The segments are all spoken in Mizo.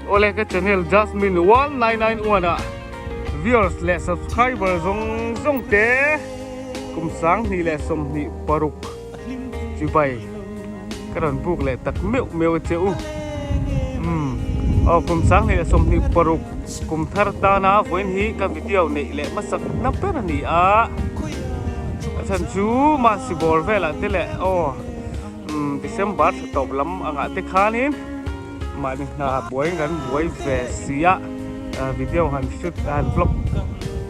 Awle ka channel Jasmine 1991 ah viewers leh subscriber zawng zawng te kum 2026 chibai ka rawn buk leh tak meuh meuh a che u. Umm aw kum 2026 kum thar tana vawiin hi ka video neih leh hmasak na ber a ni a, a chhan chu mahsi bawr velah te leh aw. December thla tawp lam angah te khanin mahni hna buai kan buai ve si a video han shoot han vlog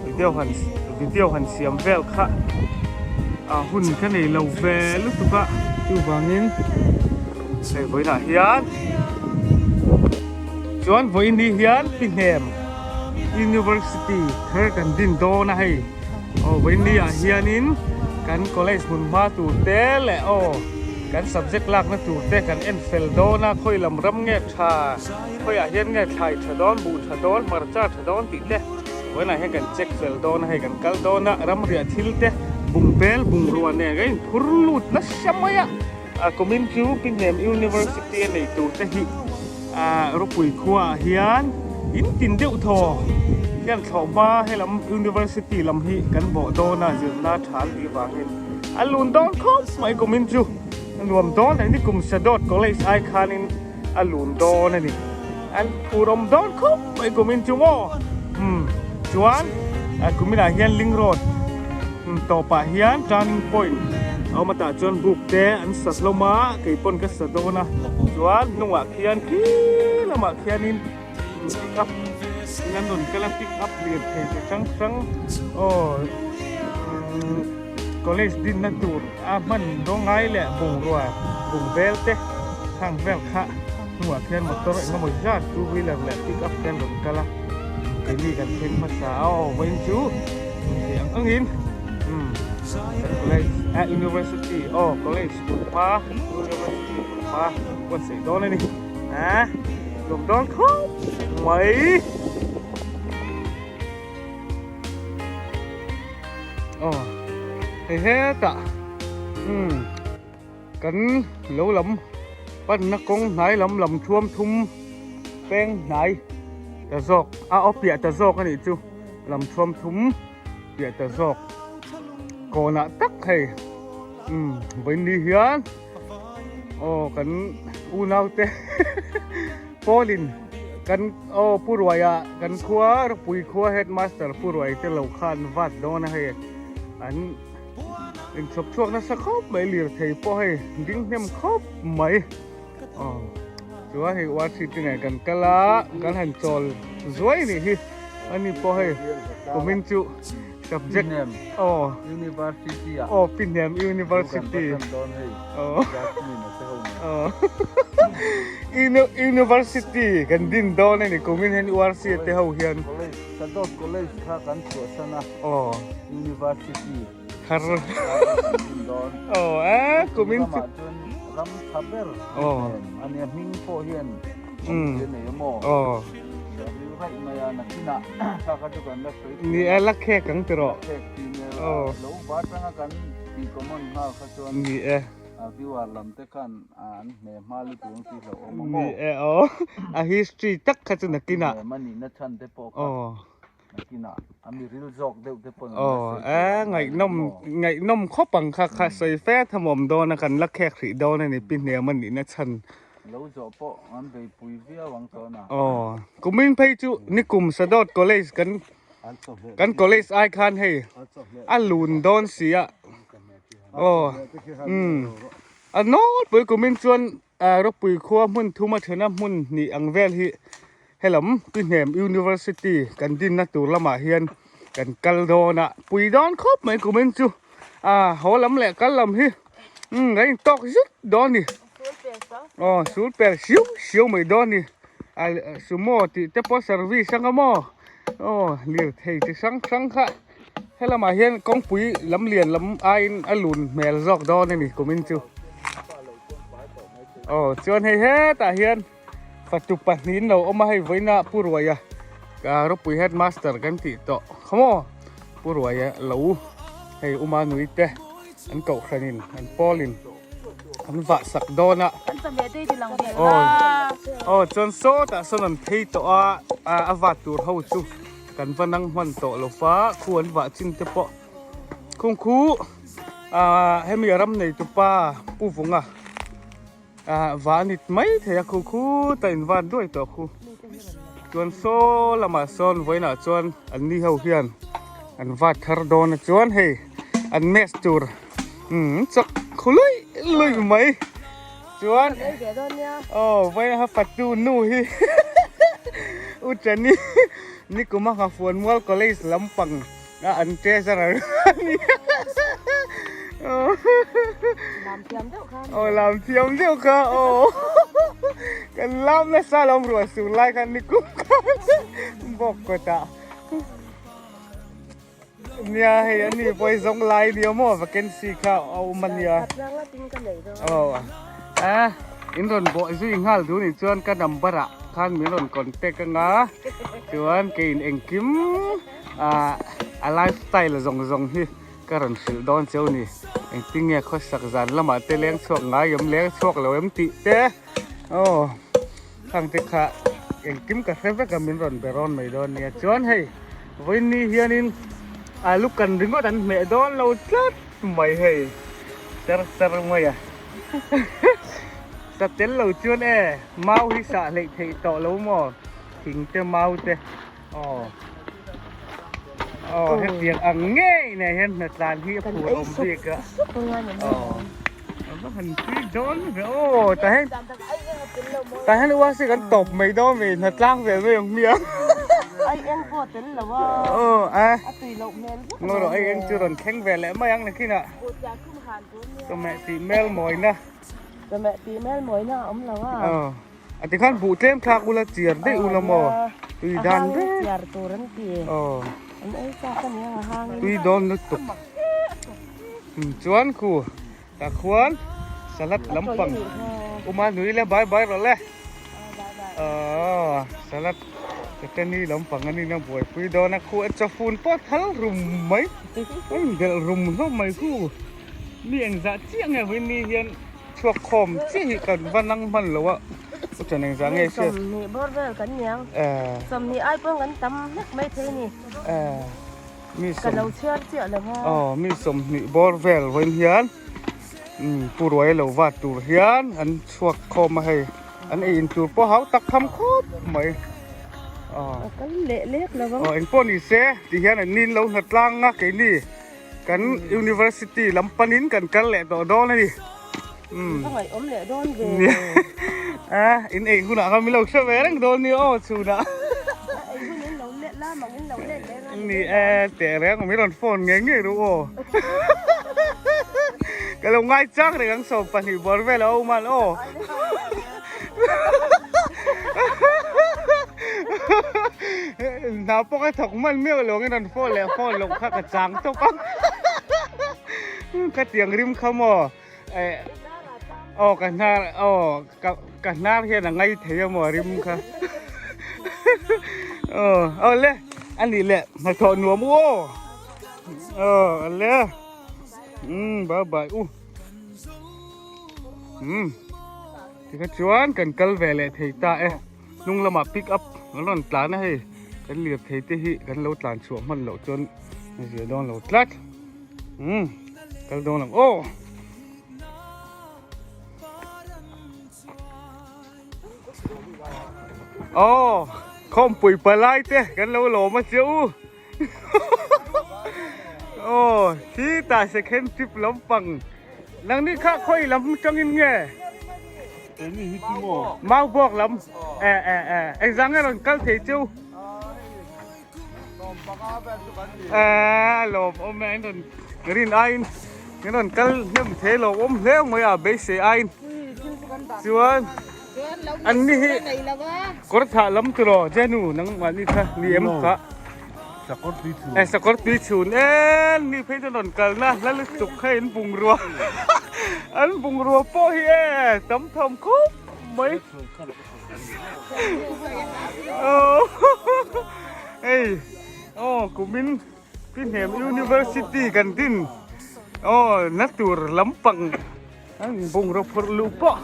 video han video han siam vel kha a hun ka nei lo ve lutuk a chuvangin hei vawiinah hian chuan vawiin ni hian pi hnem University thar kan din dawn a hei. Aw vawiin ah hianin kan college hmun hma tur te leh aw kan subject lakna tur te kan en fel dawn a, khawi lam ram nge tha, khawiah hian nge thlai tha dawn, buh tha dawn, hmarcha tha dawn tih te vawiinah hian kan check fel dawn a, hei kan kal dawn a, ramriah thil te bungbel bungrua nen kan inphur lut nasa mai a, a kumin chu Pinhnem University a nei tur te hi. Ropui khuaah hian in tin deuh thaw hian thlawhhma helam University lam hi kan bawh dawn a, zirna tha an tih vangin a lun dawn khawp mai kumin chu a nuam dawn a ni kum Sadawt College ai khanin a lun dawn a ni an phur awm dawn khawp mai kumin chu maw umm chuan kuminah hian Link Road tawpah hian turning point a awm a tah chuan book te an sa hlawm a keipawn ka sa dawn a chuan hnungah khian khi lamah khianin pick up in an rawn kal a pick up lirthei chi hrang hrang aw college dinna tur a hman dawngai leh bungrua bung vel te khang vel kha hnungah khian motor eng emaw zat two wheeler leh pick up te an rawn kal a keini kan thleng hmasa a aw vawiin chu thei ang angin umm kan college ah university aw college hmunhma university hmunhma buatsaih dawn a ni ah nuam dawn khawp mai aw hei hetah umm kan lo lam panna kawng hnai lam lam thuam thum peng hnai ta zawk a aw piah ta zawk a nih chu lam thuam thum piah ta zawk kawnah tak hei umm vawiin hian aw kan unau te pawlin kan aw pu ruaia kan khua ropui khua headmaster pu ruai te lo khan vat dawn a hei an inchhawp chhuak nasa khawp mai lirthei pawh hei ding hnem khawp mai aw chuan hei uar chhit te nen kan kal a kan han chawl zuai a nih hi ani pawh hei kumin chu subject aw University ah aw Pihnem University aw aw University kan din dawn a ni kumin hian URC te ho hian College Sadawt College kha kan chhuahsan a aw University thar kan din dawn aw e kumin ramah chuan ram tha ber aw ania hming pawh hian awmzia nei a maw aw ril raih mai a nakinah kha kha chu kan la sawi ni e la khek ang tiraw khek ti nia lo va tanga kan ti common nghal kha chuan ni e a viewer lam te khan an hne hma lutuk ang tih hlauhawm a maw ni e aw a history tak kha chu nakinah manihna chhan te pawh kha aw Nakinah a mi ril zawk deuh te pawh Aw e ngaihnawm ngaihnawm khawp ang kha kha sawi fe thamawm dawn a kan la khek hrih dawn a ni pi hniam a nihna chhan. Lo zawh pawh an beipui viau ang tawh na. Aw kumin phei chu nikum Sadawt College kan kan college ai khan hei a lun dawn si a aw umm a nawlpui kumin chuan Ropui khua hmun thuma thena hmun hnih ang vel hi helam Pihnem University kan dinna tur lamah hian kan kal dawn a, pui dawn khawp mai kumin chu a haw lam leh kal lam hi umm kan intawk zut dawn a ni aw sul per siau siau mai dawn a ni a sumo tih te pawh service anga maw aw lirthei chi hrang hrang kha Helamah hian kawngpui lam lian lam aiin a lun hmel zawk dawn a ni kumin chu. Aw chuan hei hetah hian fatu pahnihin lo awm a hei vawiina Pu Ruaia ka ropui headmaster kan tih tawh kha maw Pu Ruaia lo hei Uma nui te an kohhranin an pawlin an vah sak dawn a. Aw chuan sawtah sawn an phei tawh a, a vat tur ho chu kan va nang hman tawh lo va, khu an vah chin te pawh khung khu ah hemi a ram nei tupa Pu Vunga ah va a nit mai thei a khu khutah in van duai tawh khu chuan saw lamah sawn vawiinah chuan an ni ho hian an vat thar dawn a chuan hei an mess tur umm chak khu luih luih mai chuan aw vawiin a fatu nu hi u Chani nikuma Nghafuanmual college lampang a an treasurer a ni aw lam thiam deuh kha aw kan lam nasa lo ruah sur lai khan nikum khan bawk kawtah. Nia hei an ni pawh hi zawng lai nia maw vacancy kha a awm a nia. Aw a in rawn bawh zui nghal duh nih chuan ka number ah khan min rawn contact anga chuan kei in engkim ah a lifestyle zawng zawng hi ka rawn hrilh dawn cheu ni. Engtin nge khawsak zan lamah te leng chhuak ngai em leng chhuak lo em tih te aw khang te kha engkim ka hre vek a min rawn be rawn mai dawn nia chuan hei vawiin hianin alu kan ringawt an hmeh dawn lo tlat mai hei char char mai a sa tel lo chuan e mau hi sah hleih theih tawh lo maw thing te mau te aw aw hetiang ang ngei nen hian hnatlan hi a phur awm bik a aw. A va han tui dawn ve aw tah hian tah hian uase kan tawp mai dawn ve hna tlang vel mai ang hmiang ai eng pawh tel lo a aw a a tui loh hmel vek ngaw rawh ai eng chu rawn thleng ve leh mai ang nakinah chawhmeh tih mel mawina chawhmeh tih mel mawina a awm lo a aw a tikhan buh tlem thlak ula chiar daih ula maw tui dan vek chiar tur an ti aw an ei chak a nia a hangin tui dawn lutuk chuan khu Tah khuan salad lampang uma nui le bai bai rawh le aw salad chutani lampang a nina buaipui dawn a khu a chawfun pawh thal rum mai a inbelh rum hlawm mai khu mi engzah chiah nge vawiin hian chhuak khawm chiah hi kan va nang hman lo a u ṭan engzah nge hriat 20 bawr vel kan niang 20 ai pawh kan tam hlek mai thei a ni. Mi Ka lo chhiar chiah lo a. Aw mi 20 bawr vel vawiin hian umm pu ruai lo vat tur hian an chhuak khawm a hei an ei in tur pawh hau tak tham khawp mai aw. A kal leh lek lo ang. Aw engpawh ni se ti hian an nin lo hna tlang a keini kan university lam panin kan kal leh tawh dawn a ni. Umm. Ka ngaihawm leh dawn ve. A in ei hunah khan min lo hre ve reng dawn nia aw chhunah. A ei hun in lo let la mang in lo let leh ang a. Ni e teh reng min rawn phone ngei ngei ru aw. Ka lo ngai chang reng ang 12 bawr vel a awm an aw. Hna pawh ka thawk hman miau lo ang in rawn phone leh phone loh kha ka chang tawp ang. Ka tiang rim kha maw. Eh aw ka hnar aw ka ka hnar hian a ngai thei a maw rim kha aw aw le a nih leh hnathawh nuam u aw aw a le um bye bye u um tikha chuan kan kal ve leh thei ta e hnung lamah pick up an rawn tlan a hei kan lirthei te hi kan lo tlan chhuah hman loh chuan a zia dawn lo tlat. Um kal dawn ang aw. Aw khawmpui palai te kan lo lawm a che u. Aw khi tah second trip lampang nang ni kha khawi lam tangin nge. Mau bawk lam e e e engzah nge rawn kal thei cheu. A lawm awm e an rawn rin aiin an rawn kal hnem thei lawm awm hle mai a beisei aiin chuan an ni hi kawr thah lam turaw Jenu nangmahni kha ni em kha e sakawr tui chhun en mi phei chuan rawn kalna hla lutuk kha in bungrua an bungrua pawh hi e tam tham khawp mai. Hei aw kumin Pihnem University kan din aw na tur lampang an bungraw phurh luh pawh.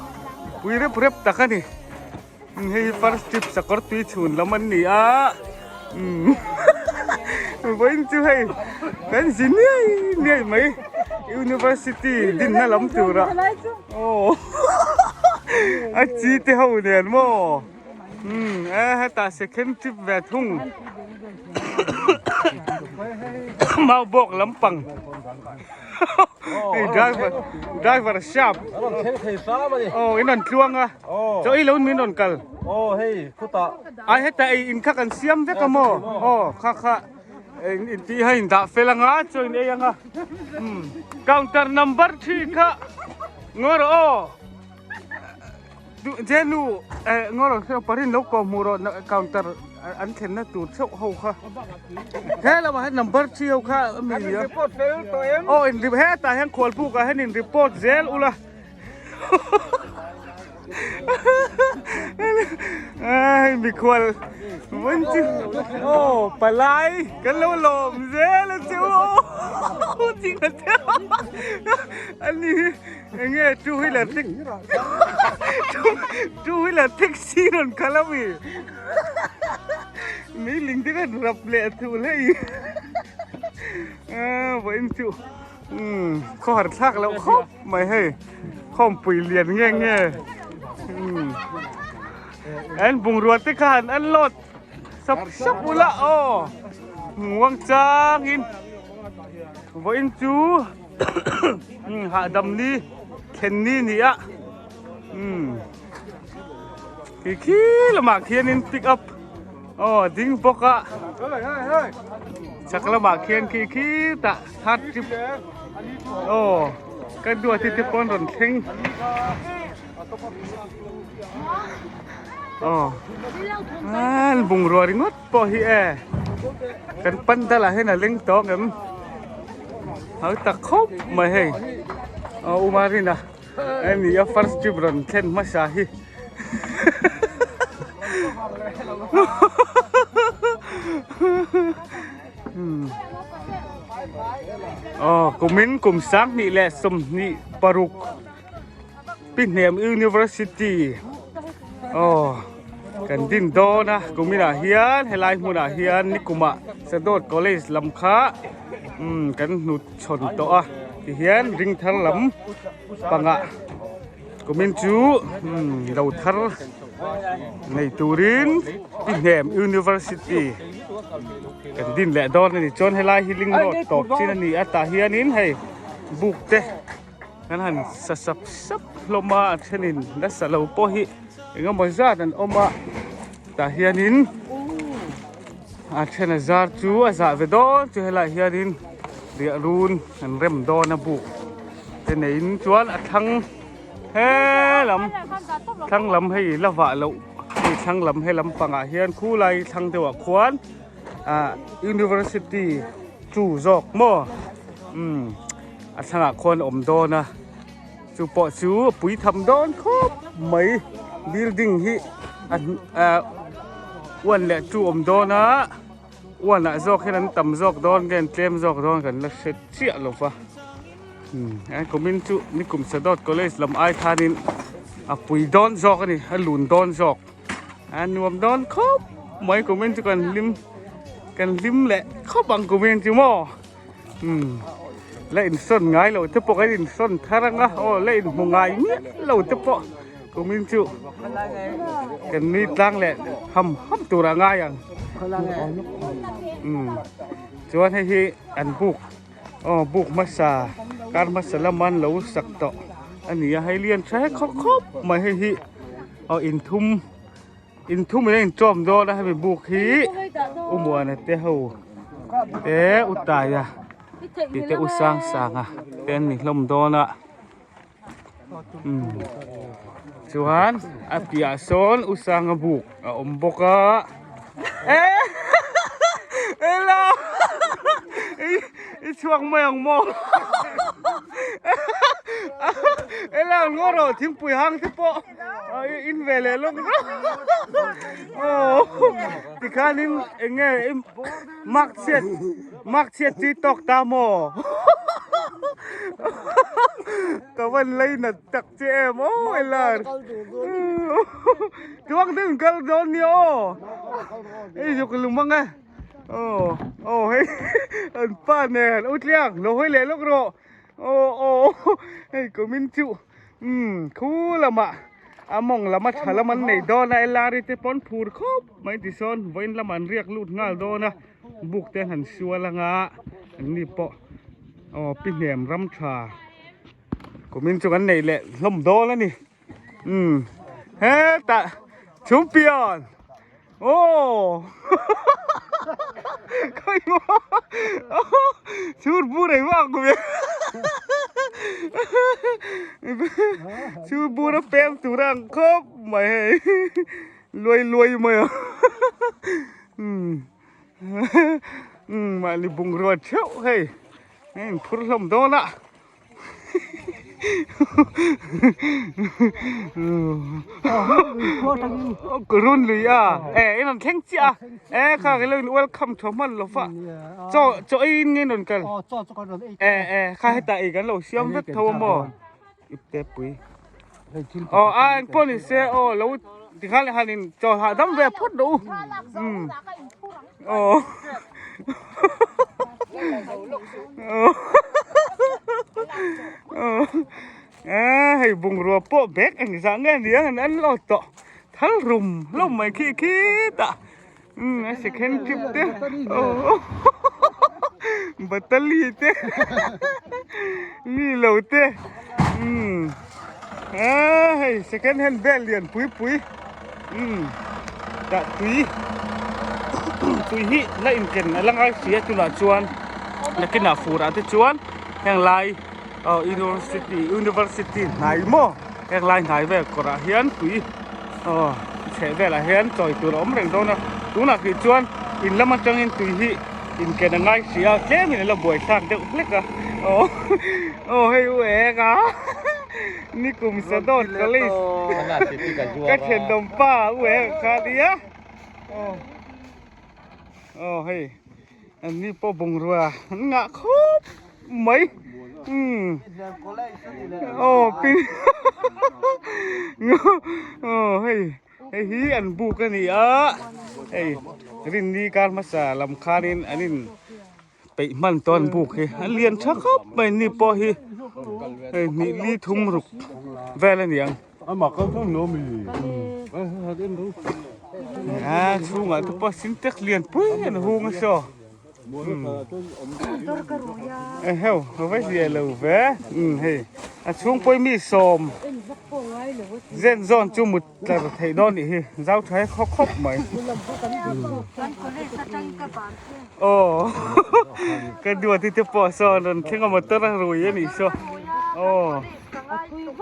Pui rep rep tak a ni. Hei hi first trip sakawr tui chhun lam an ni a. Vawiin chu hei kan zi niai niai mai University dinna lam turah. Aw a chi te ho nen maw. Umm e hetah second trip ve thung. Mau bawk lampang. Hei driver driver sharp. An rawn thleng thei hram a ni. Aw in rawn tluang a. Aw. Chaw ei lo in min rawn kal. Aw hei khutah. Ai heta ei in kha kan siam vek a maw? Aw kha kha in tih kha in dah fel anga chaw in ei anga. Umm counter number thi kha ngaw rawh aw. Jenu eh ngaw rawh hreu parin lo kawh hmuh rawh counter an thlenna tur theuh ho kha. He lamah hian number thi ho kha a mi nia. Report fel tawh em? Aw in hetah hian khualbuk ah hian in report zel ula. Ai mikhual vawn chu aw palai kan lo lawm zel a chu aw ching a che ani hi enge two wheeler two wheeler taxi rawn kal a mi mi ling te khan rap leh thul hei vawiin chu Umm khawhar thlak loh khawp mai hei khawmpui lian nge nge umm an bungrua te khan an load sap sap ula aw muang changin vawiin chu umm hahdam ni thlen ni ni a umm khi khi lamah khianin pick up. Aw ding bawk a chak lamah khian khi khitah third trip aw ka duat hi te pawn rawn thleng aw an bungrua ringawt pawh hi e kan pandal ah hian a leng tawng em hau tak khawp mai hei aw u Marina hemi a first trip rawn thlen hmasa hi. Aw kumin kum 20 leh 26 Pihnem University aw kan din dawn a kuminah hian helai hmunah hian nikumah Sadawt College lam kha umm kan hnut chhawn tawh a tihian ringthar lam pangah. Kumin chu lo thar nei turin Pihnem University kan din leh dawn a ni. Chuan helai hi ling road tawp chin a ni a, tah hianin hei buk te kan han sa sap sap hlawm a, a thenin nasa lo pawh hi eng emaw zat an awm a, tah hianin a then a zar chu a zah ve dawn chu helaiah hianin riah run an rem dawn a buk. Te neiin chuan a thlang he lam thlang lam hei la vah loh hei thlang lam he lampangah hian khulai thlang deuhah khuan ah university chu zawk maw umm a thlangah khuan a awm dawn a chu pawh chu a pui tham dawn khawp mai building hi a ah one leh two awm dawn a. Uanah zawk hian an tam zawk dawn nge an tlem zawk dawn kan la hre chiah lo va. Umm he kumin chu nikum Sadawt College lam ai khanin a pui dawn zawk a ni a lun dawn zawk a nuam dawn khawp mai kumin chu kan hlim kan hlim leh khawp ang kumin chu maw umm la insawn ngai lo te pawh kan insawn thar ang a aw la inhmu ngai miah lo te pawh kumin chu kan nui tlang leh ham ham tur a ngai ang umm chuan hei hi an buk aw buk hmasa kar hmasa lama an lo sak tawh a ni a hei lian tha khawp khawp mai hei hi aw inthum Inthum in a inṭawm dawn a hemi buk hi u Muana te ho te u Taia tih te u Sangsanga te an ni hlawm dawn a umm chuan a piahah sawn u Sanga buk a awm bawk a eh ela i chhuak mai ang maw ela ngaw rawh thingpui hang te pawh. In ve leh lawk rawh aw tikhanin eng nge i mark chhiat mark chhiat chi tawk ta maw. Ka van lei nat tak che em aw Elar. Tuang te in kal dawn nia aw. Hei zuk lum ang e. Aw aw hei an pa nen u tliang lo hawi leh lawk rawh. Aw aw hei kumin chu umm khu lamah a mawng lam a tha lam an nei dawn a Elari te pawn phur khawp mai tisawn vawiin lamah an riak lut nghal dawn a buk te an han sual anga an ni pawh aw pi hnem ram tha kumin chu kan neih leh hlawm dawn a ni umm hetah chhumpian aw khawi maw chhur bur ei vak ve chhur bur a pem tur a ang khawp mai hei luai luai mai a umm mahni bungrua theuh hei a inphur hlawm dawn a. Run lui a e in rawn thleng chiah a e kha ka lo in welcome tho hman lo fa chaw chaw ei in nge in rawn kal e e kha hetah ei kan lo siam vek tho a maw ipte pui aw a engpawh ni se aw lo tikhan leh han in chaw hahdam ve phawt rawh u umm aw. Hei bungrua pawh bag eng zah nge ni ang an lo tawh thal rum hlawm mai khi khitah umm a second trip te batali te mi lo te umm hei second hand bag lian pui pui. Umm tah tui tui hi la inken a la ngai si a tunah chuan nakinah fur ah te chuan heng lai aw university university hnai maw heng lai hnai vel kawrah hian tui aw chheh velah hian chawi tur a awm reng dawn a tunah khi chuan in lam atangin tui hi inken a ngai si a tlemin a la buaithlak deuh hlek a aw aw hei u eng a. Nikum Sadawt College ka thenawm pa u e kha nia aw aw hei an ni pawh bungrua an ngah khawp mai umm aw pin aw hei hei hi an buk a ni a hei rinni kar hmasa lam khanin an in peih hman tawn buk hi a lian tha khawp mai ni pawh hi hei hnih li thum ruk vel a ni ang a chhungah te pawh sintex lian pui an hung a saw eheu a va zia lo ve hei a chhung pawh hi mi sawm zen zawn chu mut tlar theih dawn nih hi zau tha hi khawp khawp mai. Aw ka duat hi te pawh sawn rawn thleng a motor a rui a nih saw aw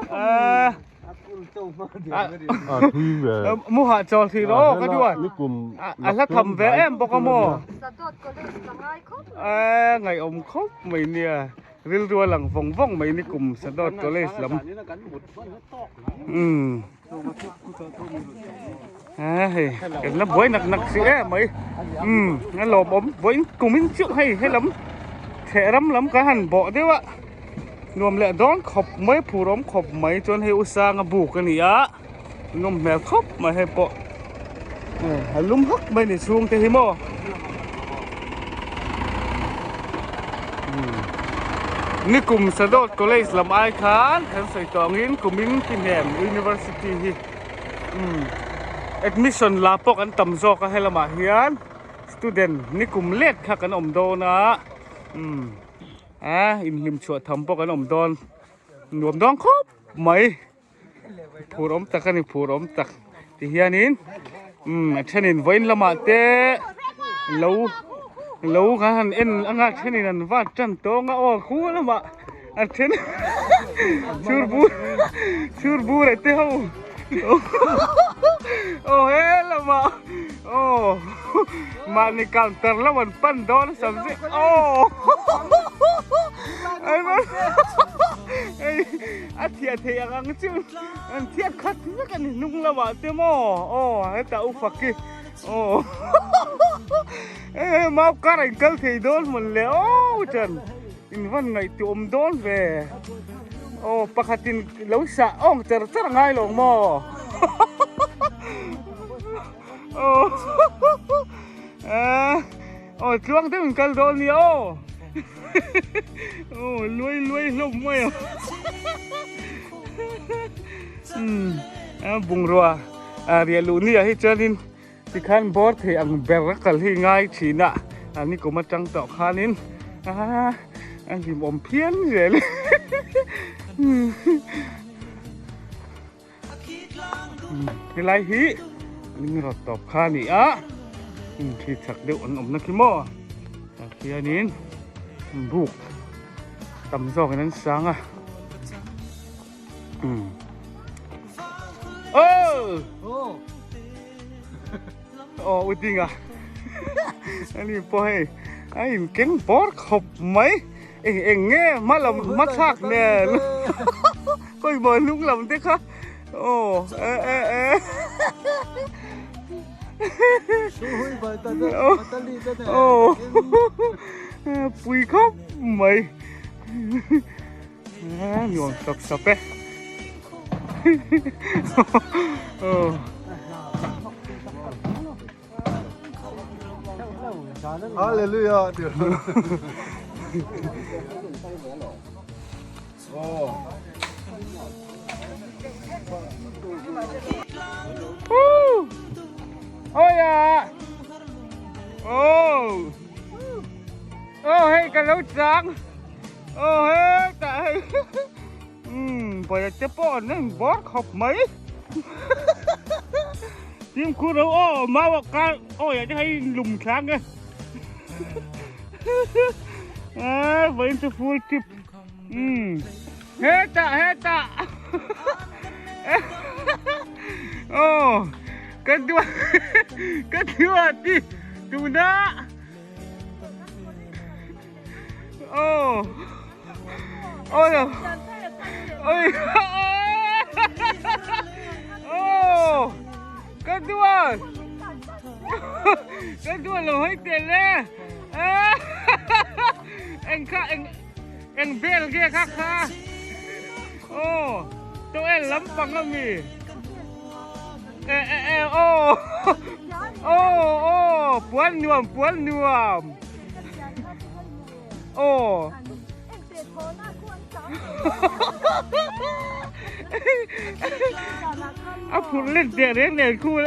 a mu hah chawl thei rawh aw ka duat a hla tham ve em bawk a maw a ngaihawm khawp mai nia rilru a lang vawng vawng mai ni kum Sadawt college lam umm. A hei kan la buai nak nak si em mai umm a lawmawm vawiin kum in chiuh hei helam theh ram lam kan han bawh deuh a nuam leh dawn khawp mai phur awm khawp mai chuan hei u sanga buk a ni a nawm hmel khawp mai hei pawh a lum hak mai ni chhung te hi maw. Nikum Sadawt College lam ai khan kan sawi tawh angin kumin Pihnem University hi umm admission la pawh kan tam zawk a helamah hian student nikum let kha kan awm dawn a umm a inhlim chhuah tham pawh kan awm dawn nuam dawn khawp mai. Phur awm tak a ni phur awm tak ti hianin umm a thenin vawiin lamah te lo lo khan han en anga a thenin an vat tan tawng a aw khu lamah a then chhur bur chhur bur a te ho aw he lamah aw mahni counter lam an pan dawn a sam zet aw A thiah theih ang ang chu an thiat khat vek a ni hnung lamah te maw aw hetah u fak hi aw e mau kar a inkal thei dawn hmun le aw chan in van ngaihtuah awm dawn ve. Aw pakhatin lo sah awng cher cher a ngai lo maw? Aw aw tluang deuh in kal dawn nia aw. Aw luai luai hlawm mai a. Umm bungrua riah luh ni ah hi chuanin Tikhan bawr thei ang ber a kal hi ngai thin a, a nikum atang tawh khanin a hlimawm phian zel. Helai hi ling rawt tawp kha a ni a, thi chak deuh an awmna khi maw tah khianin buk tam zawkin an sang a. Oh! Oh, udinga. Ani pawh hei a in keng bawr khawp mai. Eng eng nge hma lam hma thlak nen. Khawi maw hnung lam te kha. Oh, e e e. Oh. Pui khawp mai. Nuam sap sap e. Hallelujah. Woo! Oh yeah. Oh. Oh hey ka lo chang. Aw hetah hei umm pawisa te pawh an en bawr khawp mai fimkhur lo aw mau ah kar awi ah te hei lum thlang e a vawiin chu full trip umm hetah hetah aw ka duat ka duat ti tuna. Oh. Ôi rồi. Ôi. Oh. Cái đua. Cái đua là hơi tiền đấy. Anh kha anh anh bel kia kha kha. Oh. Tôi em lắm bằng cái gì. Ê ê ê oh. Oh oh, puan nuam puan nuam. Aw. A phurh let teh reng nen khu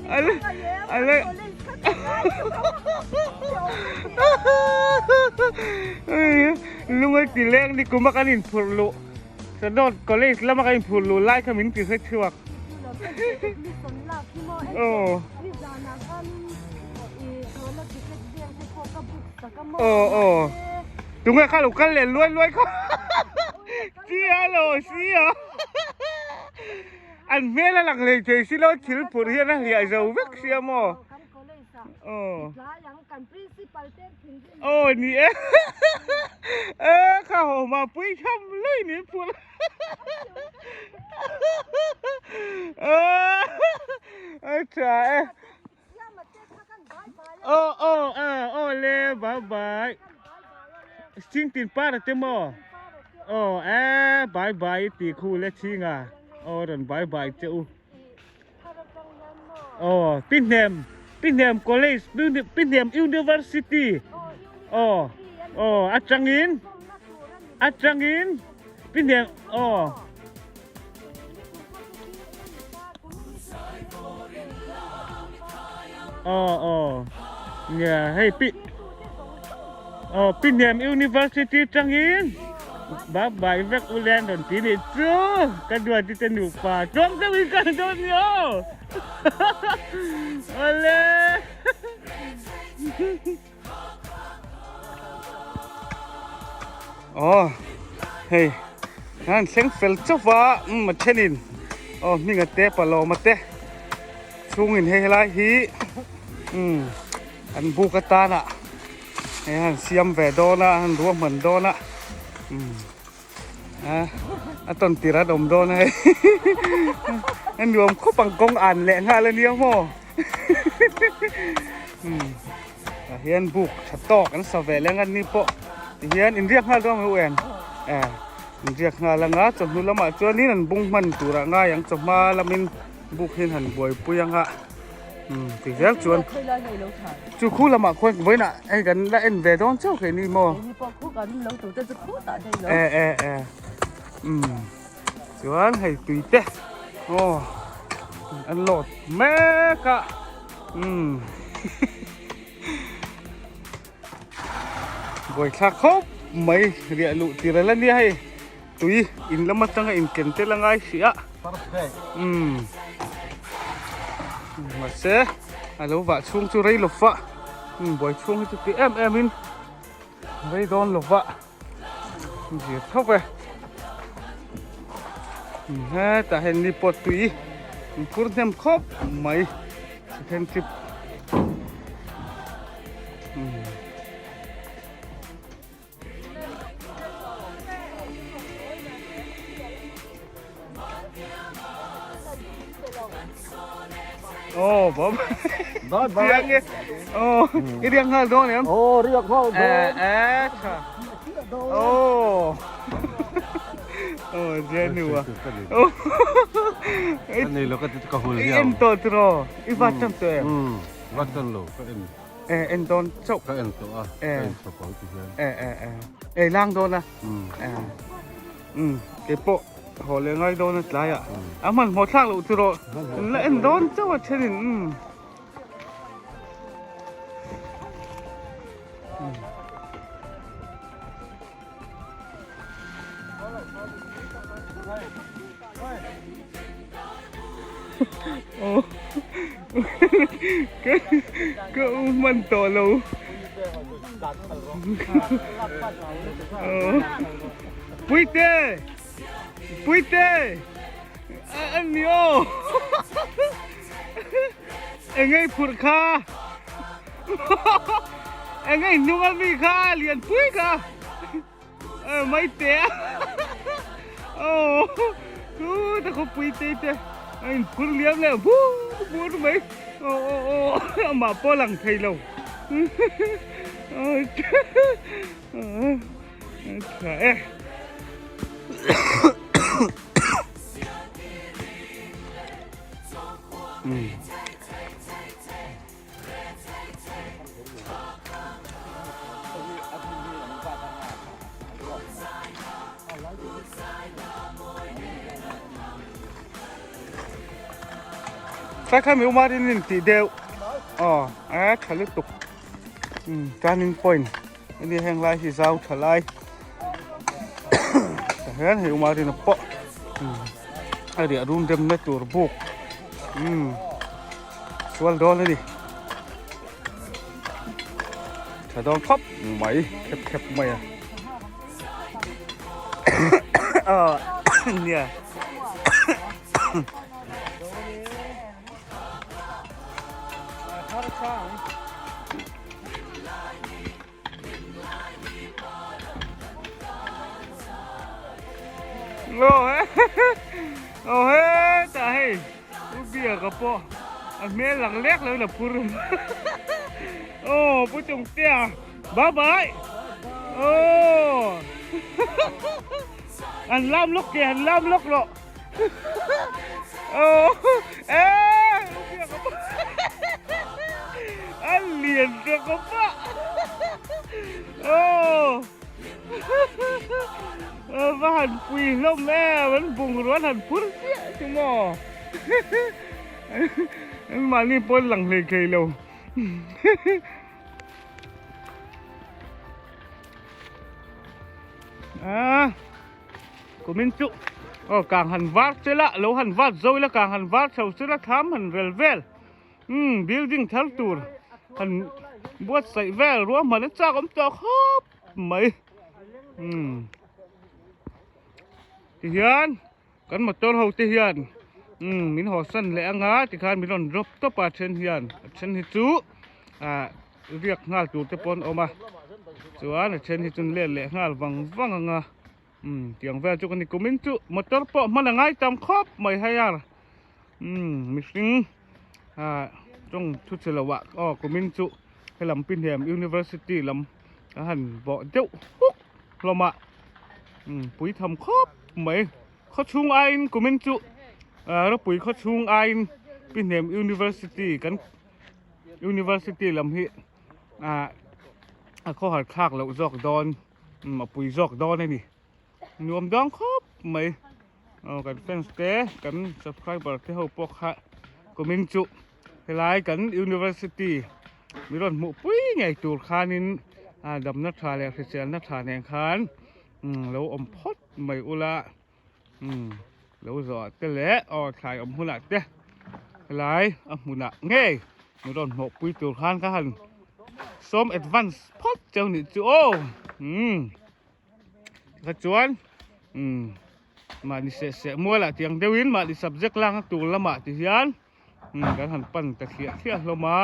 a le lungai ti leng ni kuma kan in phurh luh Sadawt college lama kan in phurh luh lai kha min ti hre chhuak. Aw. Aw aw. Tunge kha lo kal leh luai luai kha. Sia lo sia. An hmel a lang hlei thei si lo thil phurh hian a hliah zo vek sia maw. Aw. Aw ni e. E kha ho ma pui tham lui ni phurh. A tha e. Aw aw aw le bye bye. Ching tin par te maw. Aw e bye bye ti khu le chinga. Aw rawn bye bye che u. Aw Pihnem Pihnem College Pihnem University. Aw aw atangin atangin Pihnem aw. Aw aw nia hei pi aw Pihnem University tangin bye bye vek u len rawn ti nih chu ka duat te nupa chuang deuh in ka dawn ni aw awle Aw hei an thleng fel chauh va umm a thenin aw hminga te palawma te chhungin hei helai hi umm an buk atana hei an siam ve dawn a an ruahman dawn a umm a a tawn tir an awm dawn a hei a nuam khawp ang kawng an leh nghal ania maw umm. Tah hian buk tha tawk an sa ve leng a ni pawh tihian inriak nghal dawn ang u em eh. An riak nghal anga chawhnu lamah chuanin an bung hman turah ngai ang chawhma lamin buk hian han buaipui anga umm ti zel chuan chu khu lamah khuan vawiinah hei kan la en ve dawn chauh kei ni maw e e e umm chuan hei tui te aw an lawt mek a umm. Buaithlak khawp mai riah luh tir ala nia hei tui in lam atanga in ken tel a ngai hrih a umm mahse a lo vah chhung chu rei lova umm buai chhung hi chu ti em em in rei dawn lova zir tho ve hetah hian ni pawh tui in phur hnem khawp mai second trip Oh, bom. Bye bye. Riang e. Oh, i riang nghal dawn em? Oh, riak nghal dawn. Eh, eh, tha. Oh. Oh, Jenny wa. Oh. Ani lo ka ka hul I en tawh tiraw? I va tan tawh em? Um, va tan lo ka en. Eh, en dawn chauh. Ka en tawh a. Eh. Ka en chawp ang ti hian. Eh, eh, eh. Eh, lang dawn a. Um. Eh. Um, ke pawh haw leh ngai dawn a tlai ah. A hmanhmawh thlak loh tiraw? La en dawn chauh a thenin. Um. Ka u hman tawh lo. Puite! Puite! An ni aw! Engei phurh kha! Engei hnung a mi kha lian pui kha! Mai te a! Aw! Chu ta khawpui te te a inphur liam leh bur bur mai! Aw aw aw amah pawh a lang thei lo! Tha e! Sai kha mi umar in in tih deuh aw a tha lutuk turning point ani heng lai hi zau tha lai tah hian hei umar in a pawh a riah rum rem na tur buk Sual dawn a ni. Tha dawn khawp mai khep khep mai a. Ah nia. Aw hetah hei u biaka pawh a hmel lang lek lo in a phur aw pu Chungtea bye bye aw an lam lawk ke an lam lawk rawh aw e u biaka pawh a lian ta khawp a aw. Va han pui hlawm em an bungrua an han phur chiah chu maw anmahni pawh an lang hlei thei lo a kumin chu aw kang han var sela lo han vat zo ila kang han var chho sela thlam han rel vel. Umm building thar tur han buatsaih vel ruahman a chak awm tawh khawp mai umm tihian kan motor ho te hian umm min haw san leh anga tikhan min rawn drop tawp a then hian a then hi chu ah riak nghal tur te pawh an awm a chuan a then hi chu an let leh nghal vang vang anga umm tiang vel chu ka ni kumin chu motor pawh hman a ngai tam khawp mai hei a. Umm mihring ah tawng thu che lo ah aw kumin chu helam pi hnem university lam a han bawh deuh huk hlawm a. Umm pui tham khawp mai. Khaw chhung aiin kumin chu ropui khaw chhung aiin Pihnem University kan University lam hi ah a khawhar thlak loh zawk dawn umm a pui zawk dawn a ni. Nuam dawn khawp mai. Aw kan fans te kan subscriber te ho pawh kha kumin chu helai kan university mi rawn hmuh pui ngei tur khanin a damna tha leh hriselna tha nen khan lo awm phawt mai ula umm lo zawh te leh aw thlai awm hunah te helai a hmunah ngei mi rawn hmuh pui tur khan ka han sawm advance phawt cheu nih chu aw umm. Tikha chuan umm mahni seh seh mualah tiang deuhin mahni subject lak na tur lamah ti hian umm kan han pan ta thliah thliah hlawm a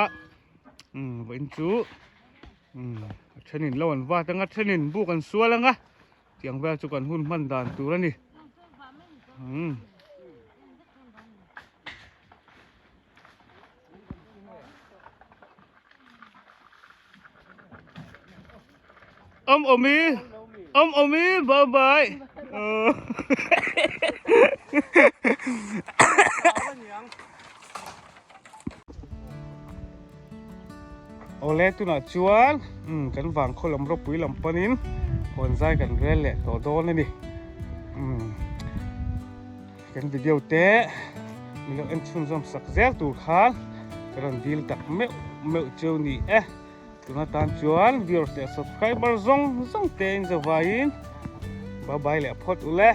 umm vawiin chu umm a thenin lo an vat anga thenin buk an sual anga tiang vel chu kan hun hman dan tur a ni umm. Om omi om omi bye bye Awle tunah chuan umm kan vang khaw lam ropui lam panin hawn zai kan rel leh tawh dawn a ni umm kan video te min lo en chhunzawm sak zel tur khan ka rawn dil tak meuh meuh cheu ni e. Tuna tan chuan viewers leh subscriber zawng zawng te in zavaiin bye bye leh phawt ule.